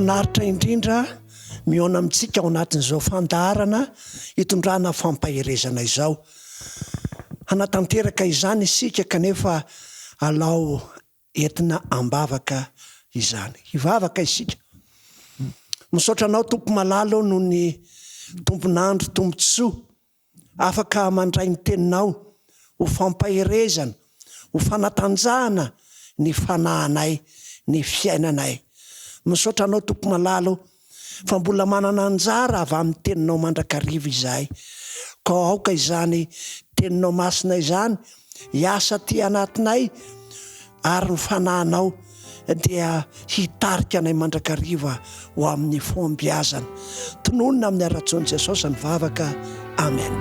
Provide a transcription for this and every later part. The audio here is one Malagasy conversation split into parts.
Mahafinaritra indrindra mihaona amintsika ao anatin'izao fandaharana hitondrana fampaherezana izao. Hanatanteraka izany isika kanefa alao entina am-bavaka izany. Hivavaka isika. Misaotra Anao Tompo malala ô noho ny tombon'andro tombontsoa afaka mandray ny Teninao ho fampaherezana, ho fanatanjahana ny fanahinay, ny fiainanay. Misaotra Anao Tompo malala ô fa mbola manana anjara avy amin'ny Teninao mandrakariva izahay. Koa aoka izany Teninao masina izany hiasa aty anatinay ary ny Fanahinao dia hitarika anay mandrakariva ho amin'ny fahombiazana. Tononina amin'ny ara-tsoan'i Jesosy ny vavaka. Amen.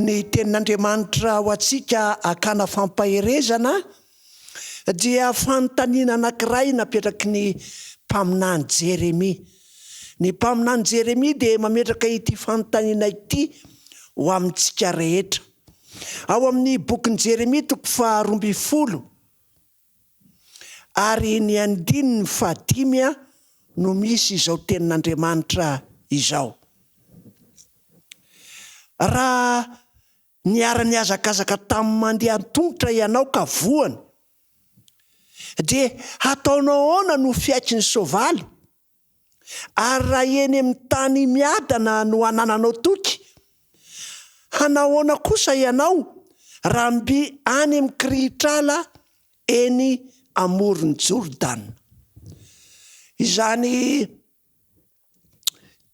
Ny tenin'Andriamanitra ho antsika hakana fampaherezana dia fanontaniana anankiray napetraky ny mpaminany Jeremia. Ny mpaminany Jeremia dia mametraka ity fanontaniana ity ho amintsika rehetra. Ao amin'ny bokin'i Jeremia toko faha-12 ary ny andininy fahadimy no misy izao tenin'Andriamanitra izao. Raha Niara-nihazakazaka tamin'ny mandeha an-tongotra ianao ka voany. Dia hataonao ahoana no fiaiky ny soavaly? Ary raha eny amin'ny tany miadana no anananao toky, hanao ahoana kosa ianao raha mby any amin'ny kirihitr'ala eny amoron'i Jordana? Izany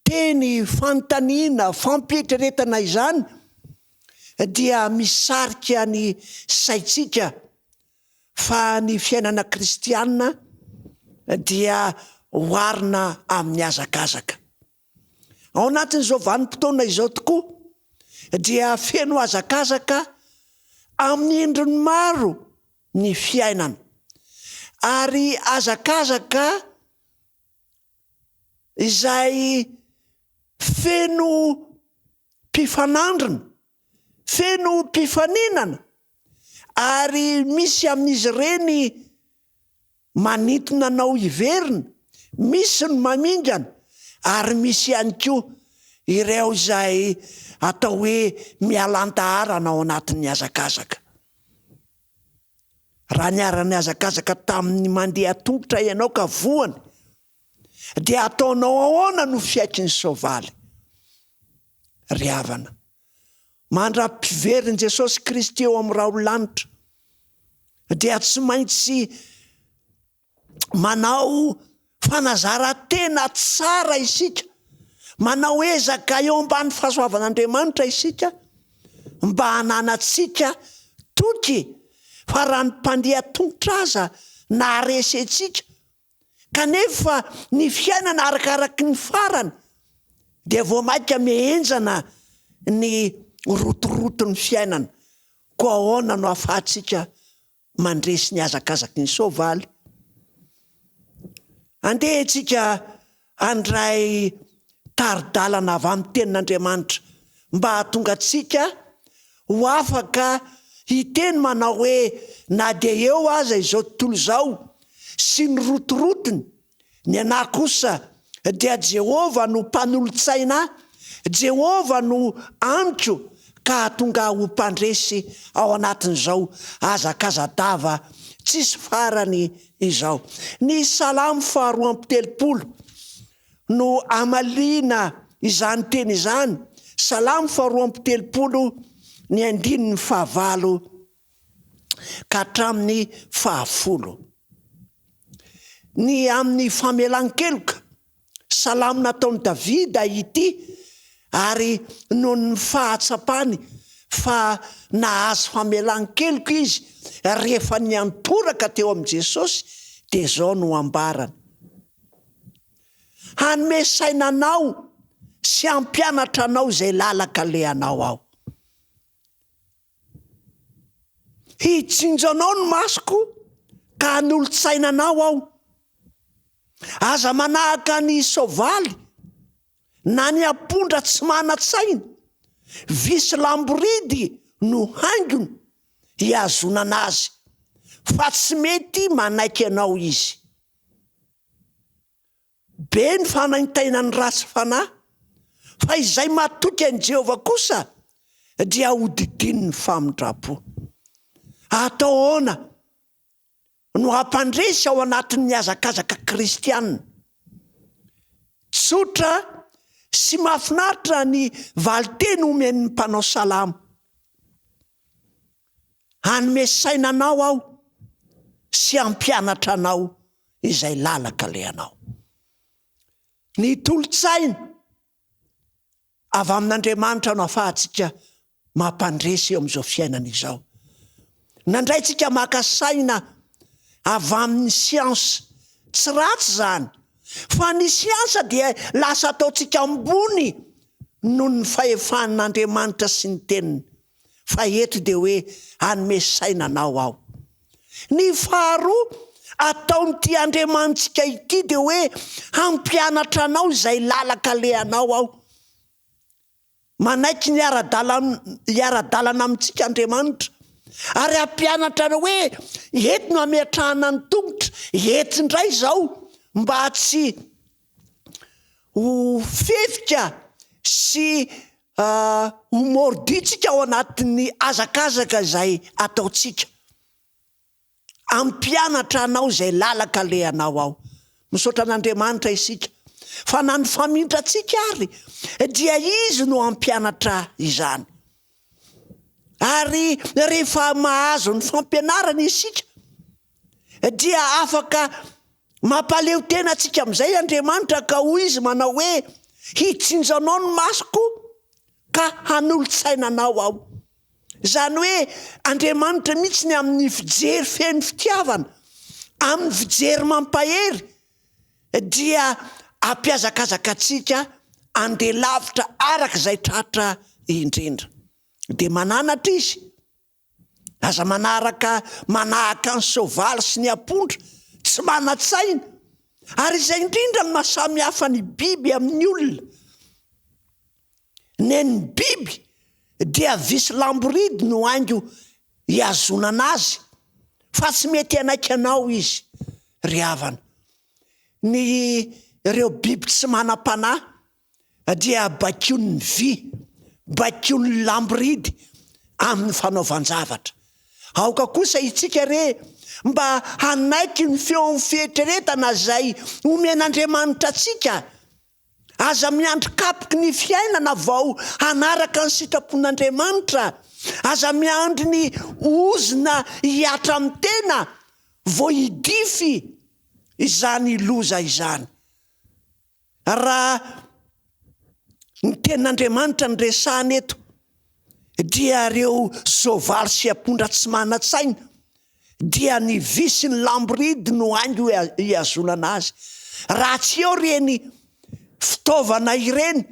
teny fanontaniana, fampieritreretana izany dia misarika ny saintsika fa ny fiainana kristiana dia oharina amin'ny hazakazaka. Ao anatin'izao vanim-potoana izao tokoa dia feno hazakazaka amin'ny endriny maro ny fiainana ary hazakazaka izay feno mpifanandrina, feno mpifaninana, ary misy amin'izy ireny manintona anao hiverina, misy ny mamingana, ary misy ihany koa ireo izay atao hoe mialan-daharana ao anatin'ny hazakazaka. Raha niara-nihazakazaka tamin'ny mandeha tongotra ianao ka voany, dia ataonao ahoana no fiaiky ny soavaly? Ry havana, mandra-piverin'i Jesosy Kristy eo amin'ny rahon'ny lanitra, dia tsy maintsy manao fanazaran-tena tsara isika, manao ezaka eo ambany fahasoavan'Andriamanitra isika mba hananantsika toky fa raha ny mpandeha tongotra aza naharesy antsika kanefa ny fiainana arakaraky ny farany dia vao mainka mihenjana ny rotoroton'ny fiainana. Koa ahoana no ahafahantsika mandresy ny hazakazaky ny soavaly. Andeha isika handray tari-dalana avy amin'ny Tenin'Andriamanitra mba hahatonga antsika ho afaka hiteny manao hoe na dia eo aza izao tontolo izao sy ny rotorotony Ny anà kosa dia Jehovah no Mpanolo-tsaina ahy, Jehovah no amiko ka hahatonga ahy ho mpandresy ao anatin'izao hazakaza-dava tsisy farany izao. Ny Salamo faharoa amby telopolo no amaliana izany teny izany, Salamo faharoa amby telopolo ny andininy fahavalo ka hatramin'ny fahafolo. Ny amin'ny famelan-keloka, salamo nataon'i Davida ity ary noho ny fahatsapany fa nahazo famelan-keloka izy rehefa niantoraka teo amin'i Jesosy dia izao no ambarany, Hanome saina anao sy hampianatra anao izay lalan-kalehanao aho. Hitsinjo anao ny masoko ka hanolo-tsaina anao aho. Aza manahaka ny soavaly na ny ampondra tsy manan-tsaina, vy sy lamboridy no haingony hihazonana azy, fa tsy mety manaiky anao izy. Be ny fanaintainan'ny ratsy fanahy, fa izay matoky an'i Jehovah kosa dia hodidinin'ny famindram-po. Atao ahoana no hampandresy ao anatin'ny hazakazaka kristiana? Tsotra sy mahafinaritra ny valin-teny omen'ny mpanao salamo. Hanome saina anao aho sy hampianatra anao izay lalan-kalehanao. Ny tolo-tsaina avy amin'Andriamanitra no ahafahantsika mampandresy eo amin'izao fiainana izao. Nandray tsika maka saina avy amin'ny siansa. Tsy ratsy izany. Fa ny siansa dia lasa ataontsika ambony noho ny fahefan'Andriamanitra sy ny Teniny. Fa eto dia hoe hanome saina anao aho. Ny faharoa ataon'ity Andriamanitsika ity dia hoe hampianatra anao izay lalan-kalehanao aho. Manaiky ny hiara-dalana amintsika Andriamanitra ary hampianatra anao hoe eto no hametrahana ny tongotra, eto indray izao mba tsy ho fefika sy ho mordu-tsika ao anatin'ny hazakazaka izay ataontsika. Hampianatra anao izay lalan-kalehanao aho. Misaotra an'Andriamanitra isika fa na ny famindrantsika ary dia Izy no hampianatra izany. Ary rehefa mahazo ny fampianarana isika dia afaka mampaleo tena antsika amin'izay Andriamanitra ka hoy Izy manao hoe, Hitsinjo anao ny masoko ka hanolo-tsaina anao aho. Izany hoe Andriamanitra mihitsy ny amin'ny fijery feno fitiavana, amin'ny fijery mampahery dia hampihazakazaka antsika handeha lavitra araka izay tratra indrindra. Dia mananatra Izy. Aza manaraka manahaka ny soavaly sy ny ampondra, tsy manan-tsaina. Ary izay indrindra no maha samy hafa ny biby amin'ny olona. Nen'ny biby dia visy lamboridy no haingo ihazonana azy fa tsy mety hanaiky anao izy ry havana. Ny ireo biby tsy manam-panahy dia baikoin'ny vy, baikoin'ny lamboridy amin'ny fanaovan-javatra. Aoka kosa isika re mba hanaiky ny feon'ny fieritreretana izay omen'Andriamanitra antsika. Aza miandry kapoky ny fiainana vao hanaraka ny sitrapon'Andriamanitra. Aza miandry ny ozona hihatra amin'ny tena vao hidify izany loza izany. Raha ny tenin'Andriamanitra no resahana eto dia ireo soavaly sy ampondra tsy manan-tsaina dia ny vy sy ny lamboridy no haingo hihazonana azy. Raha tsy eo ireny fitaovana ireny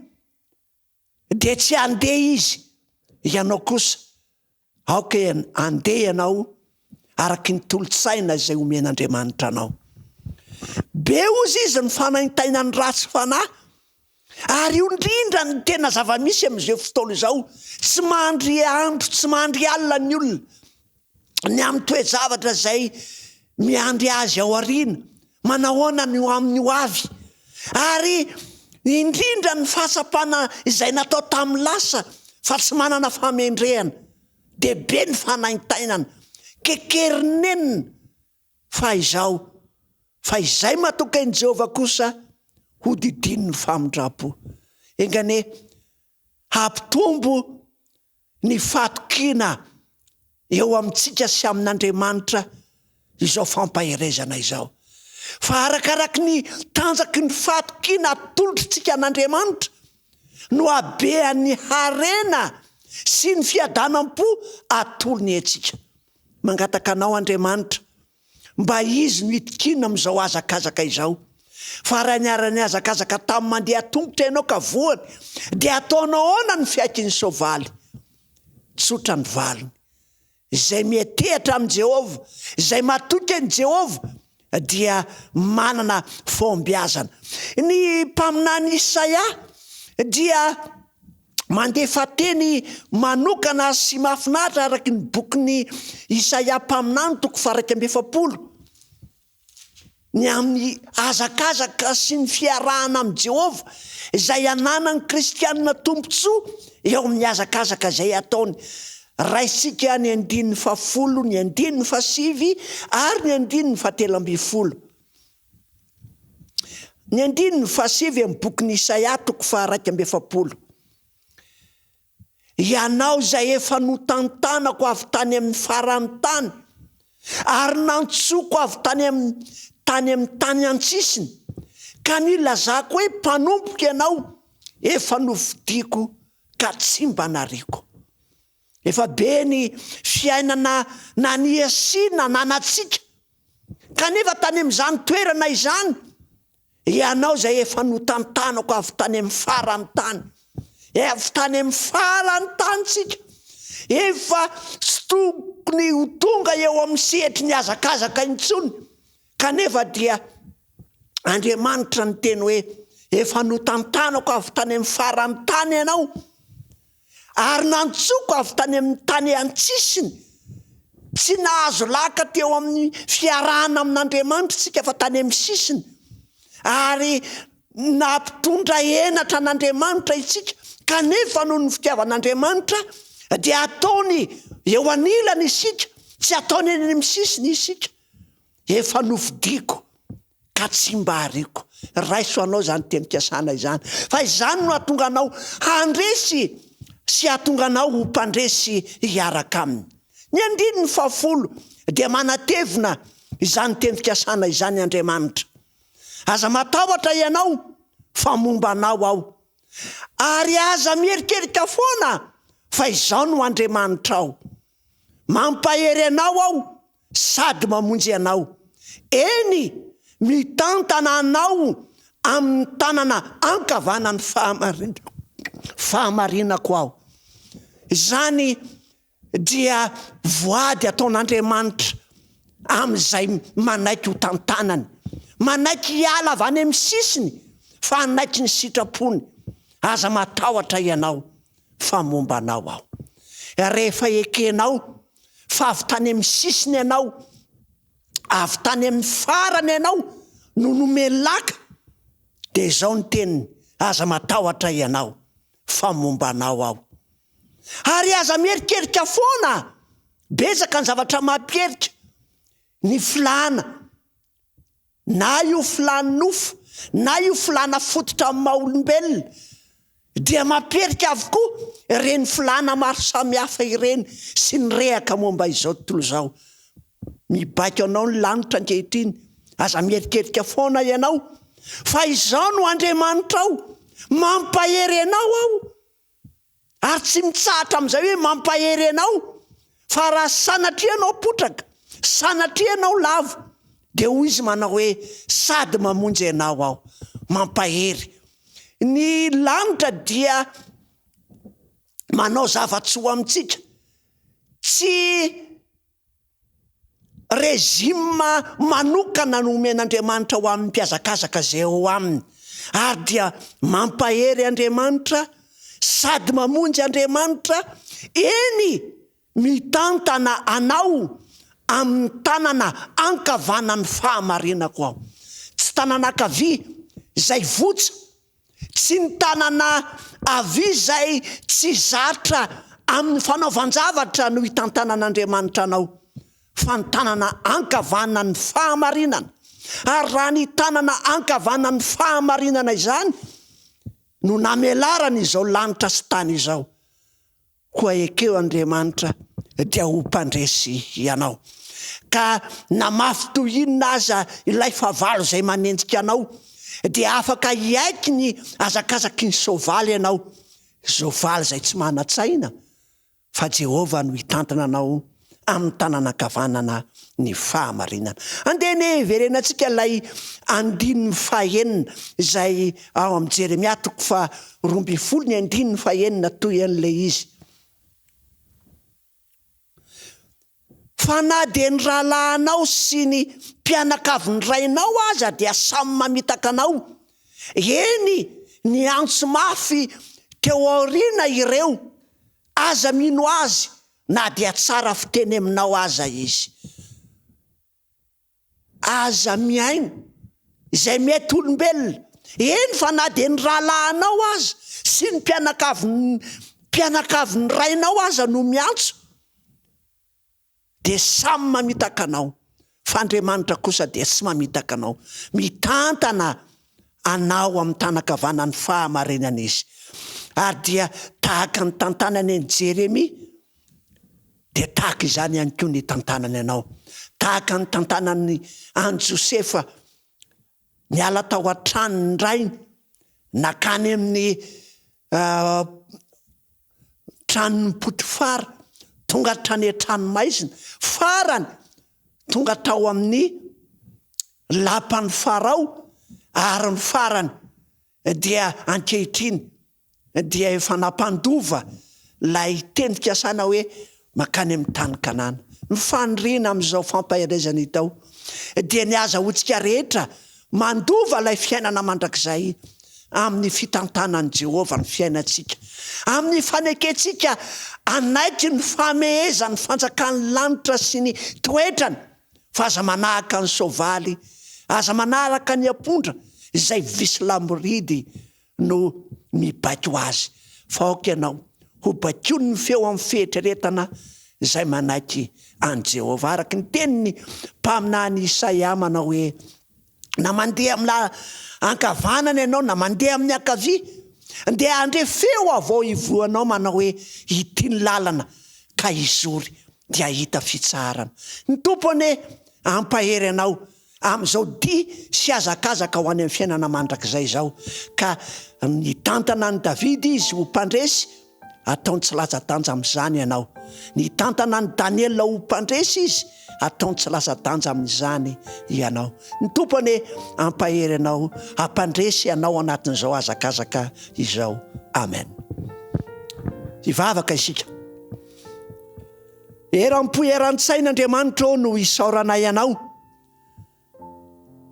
dia tsy handeha izy, ianao kosa aoka handeha ianao araky ny tolo-tsaina izay omen'Andriamanitra anao. Be ozy izy ny fanaintainan'ny ratsy fanahy, ary io indrindra ny tena zava-misy amin'izao fotoana izao, tsy mandry andro tsy mandry alina ny olona, ny amin'ny toe-javatra izay miandry azy ao aoriana, manahoana ny ho amin'ny ho avy, ary indrindra ny fahatsapana izay natao tamin'ny lasa fa tsy manana fahamendrehana, dia be ny fanaintainana, kekerinenina fa izao, fa izay matoky an'i Jehovah kosa hodidininy famindram-po. Enga anie hampitombo ny fahatokiana eo amintsika sy amin'Andriamanitra izao fampaherezana izao. Fa arakaraky ny tanjaky ny fahatokiana atolotritsika an'Andriamanitra no habean'ny harena sy ny fiadanam-po atolony antsika. Mangataka anao Andriamanitra Mba izy no itokiana amin'izao hazakazaka izao. Fa raha niara-nihazakazaka tamin'ny mandeha tongotra ianao ka voany, dia ataonao ahoana ny fiaikin'ny soavaly? Tsotra ny valiny. Izay miantehitra amin'i Jehovah, izay matoky an'i Jehovah, dia manana fahombiazana. Ny mpaminany Isaia dia mandefa teny manokana sy mahafinaritra araka ny bokin'i Isaia mpaminany toko faha-41. Ny amin'ny hazakazaka sy ny fiarahana amin'i Jehovah, izay ananan'ny Kristianina tombontsoa eo amin'ny hazakazaka izay ataony. Raisintsika ny andininy fahafolo, ny andininy fahasivy ary ny andininy fahatelo ambin'ny folo. Ny andininy fahasivy amin'ny bokin'i Isaia toko faha-41. Ianao izay efa notantanako avy tany amin'ny faran'ny tany, ary nantsoiko avy tany amin'ny tany amin'ny tany an-tsisiny, ka nilazako hoe, Mpanompoko ianao, efa nofidiko ka tsy mba nariako. Efa be ny fiainana nania sy nananantsika, kanefa tany amin'izany toerana izany, Ianao izay efa notantanako avy tany amin'ny faran'ny tany. Avy tany amin'ny faran'ny tany tsika. Efa tsy tokony ho tonga eo amin'ny sehatry ny hazakazaka intsony. Kanefa dia Andriamanitra niteny hoe, Efa notantanako avy tany amin'ny faran'ny tany ianao. Ary nantsoiko avy tany amin'ny tany an-tsisiny. Tsy nahazo laka teo amin'ny fiarahana amin'Andriamanitra isika fa tany amin'ny sisiny. Ary nampitondra henatra an'Andriamanitra isika, kanefa noho ny fitiavan'Andriamanitra dia ataony eo anilany isika, tsy ataony eny amin'ny sisiny isika. Efa nofidiko ka tsy mba ariako. Raiso anao izany teny fikasana izany, fa izany no hahatonga anao handresy sy hahatonga anao ho mpandresy hiaraka aminy. Ny andininy fahafolo dia manatevina izany teny fikasana izany Andriamanitra. Aza matahotra ianao fa momba anao aho. Ary aza mierikerika foana fa izaho no Andriamanitrao. Mampahery anao aho sady mamonjy anao. Eny, mitantana anao amin'ny tanana ankavanan'ny fahamarinako aho. Izany dia voady ataon'Andriamanitra amin'izay manaiky ho tantanany, manaiky hiala avy any amin'ny sisiny fa hanaiky ny sitrapony. Aza matahotra ianao fa momba anao aho. Rehefa ekenao fa avy tany amin'ny sisiny ianao, avy tany amin'ny farany ianao no nomeny laka, dia izao ny teniny, aza matahotra ianao fa momba anao aho. Ary aza mierikerika foana, betsaka ny zavatra mampiherika, ny filàna, Na io filàn'ny nofo na io filàna fototra amin'ny maha olombelona dia mampiherika avokoa ireny filàna maro samihafa ireny sy ny rehaka momba izao tontolo izao. Mibaiko anao ny lanitra ankehitriny, aza miherikerika foana ianao fa izaho no Andriamanitrao, mampahery anao aho. Ary tsy mitsahatra amin'izay hoe mampahery anao fa raha sanatria ianao potraka, sanatria ianao lavo, dia hoy izy manao hoe sady mamonjy anao aho. Mampahery. Ny lanitra dia manao zava-tsoa amintsika. Tsy Régime manokana no omen'Andriamanitra ho an'ny mpihazakazaka izay ao aminy, ary dia mampahery Andriamanitra sady mamonjy Andriamanitra, eny mitantana anao amin'ny tanana ankavanan'ny fahamarinako aho. Tsy tanana ankavia izay votsa Tsy ny tanana havia izay tsy zatra amin'ny fanaovan-javatra no hitantanan'Andriamanitra anao, fa ny tanana ankavanan'ny fahamarinana. Ary raha ny tanana ankavanan'ny fahamarinana izany no namelarany izao lanitra sy tany izao, Koa ekeo Andriamanitra dia ho mpandresy ianao. Ka na mafy toy inona aza ilay fahavalo izay manenjika anao, dia afaka hiaiky ny hazakazaky ny soavaly ianao, soavaly izay tsy manan-tsaina, fa Jehovah no hitantana anao amin'ny tanana ankavanana ny fahamarinana. Andeha anie hiverenantsika ilay andininy fahenina izay ao amin'ny Jeremia toko faha-12 ny andininy fahenina toy an'ilay izy. Fa na dia ny rahalahinao sy ny mpianakavin'ny rainao aza dia samy mamitaka anao. Eny, niantso mafy teo aoriana ireo, Aza mino azy na dia tsara fiteny aminao aza izy. Aza mihaino izay mety olombelona, eny fa na dia ny rahalahinao aza sy ny mpianakavin'ny mpianakavin'ny rainao aza no miantso, dia samy mamitaka anao, fa Andriamanitra kosa dia tsy mamitaka anao. Mitantana anao amin'ny tanan-kavanan'ny fahamarinana Izy. Ary dia tahaka ny tantanany an'i Jeremia, dia tahaka izany ihany koa ny hitantanany anao. Tahaka ny tantanany an'i Josefa niala tao an-tranon'ny rainy, nankany amin'ny tranon'i Potifara, tonga hatrany an-tranomaizina, farany tonga tao amin'ny lapan'i Farao, ary ny farany dia ankehitriny dia efa nampandova ilay teny fikasana hoe mankany amin'ny tany Kanana. Ny faniriana amin'izao fampaherezana itao dia ny azahoantsika rehetra mandova ilay fiainana mandrakizay amin'ny fitantanan'i Jehovah ny fiainantsika, amin'ny fanekentsika hanaiky ny famehezan'ny fanjakan'ny lanitra sy ny toetrany, fa aza manahaka ny soavaly, aza manaraka ny ampondra izay visy lamoridy no mibaiko azy, fa aoka ianao ho baikoin'ny feo amin'ny fieritreretana izay manaiky an'i Jehovah, araka ny tenin'ny mpaminany Isaia manao hoe, Na mandeha amin'ny la ankavanana ianao na mandeha amin'ny ankavia, dia handre feo avy ao ivohonao manao hoe, Ity ny lalana, ka hizory, dia hahita fitsaharana. Ny Tompo anie hampahery anao amin'izao dia sy hazakazaka ho any amin'ny fiainana mandrakizay izao, ka nitantana an'i Davida izy ho mpandresy, ataony tsy latsa-danja amin'izany ianao. Nitantana an'i Daniela ho mpandresy izy, ataony tsy latsa-danja amin'izany ianao. Ny Tompo anie hampahery anao, hampandresy anao anatin'izao hazakazaka izao. Amen. Hivavaka isika. Eram-po eran-tsaina Andriamanitra ô no isaoranay Anao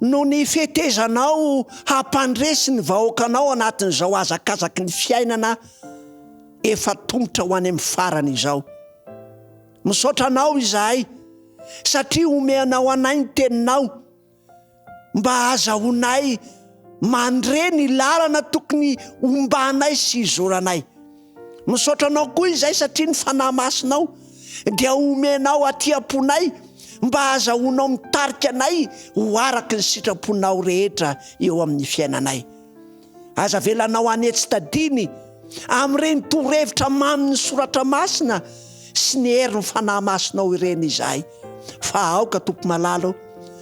noho ny fetezanao hampandresy ny vahoakanao anatin'izao hazakazaky ny fiainana efa tomotra ho any amin'ny farany izao. Misaotra Anao izahay satria omeanao anay ny Teninao. mba hahazahoanay mandre ny lalana tokony hombanay sy hizoranay. Misaotra Anao koa izay satria ny Fanahy Masinao dia omenao aty am-ponay mba hahazahoanao mitarika anay ho araka ny sitraponao rehetra eo amin'ny fiainanay. Aza avelanao hanetsi-tadiny amin'ireny torohevitra mamin'ny Soratra Masina sy ny herin'ny Fanahy Masinao ireny izahay, fa aoka, Tompo malala ô,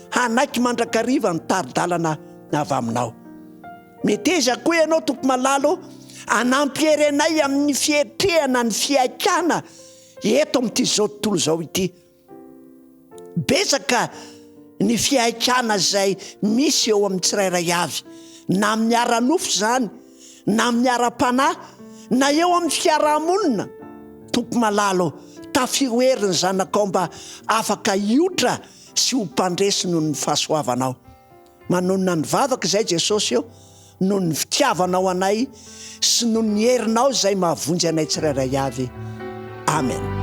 hanaiky mandrakariva ny tari-dalana avy Aminao. Meteza koa Ianao, Tompo malala ô, hanampy hery anay amin'ny fiatrehana ny fihaikana eto amin'ity izao tontolo izao ity. Betsaka ny fihaikana izay misy eo amin'ny tsirairay avy, na amin'ny ara-nofo izany, na amin'ny ara-panahy, na eo amin'ny fiaraha-monina. Tompo malala ô, tafio hery ny zanakao mba afaka hiotra sy ho mpandresy noho ny fahasoavanao. Manonona ny vavaka izay Jesosy ô, noho ny fitiavanao anay sy noho ny herinao izay mahavonjy anay tsirairay avy. Amen.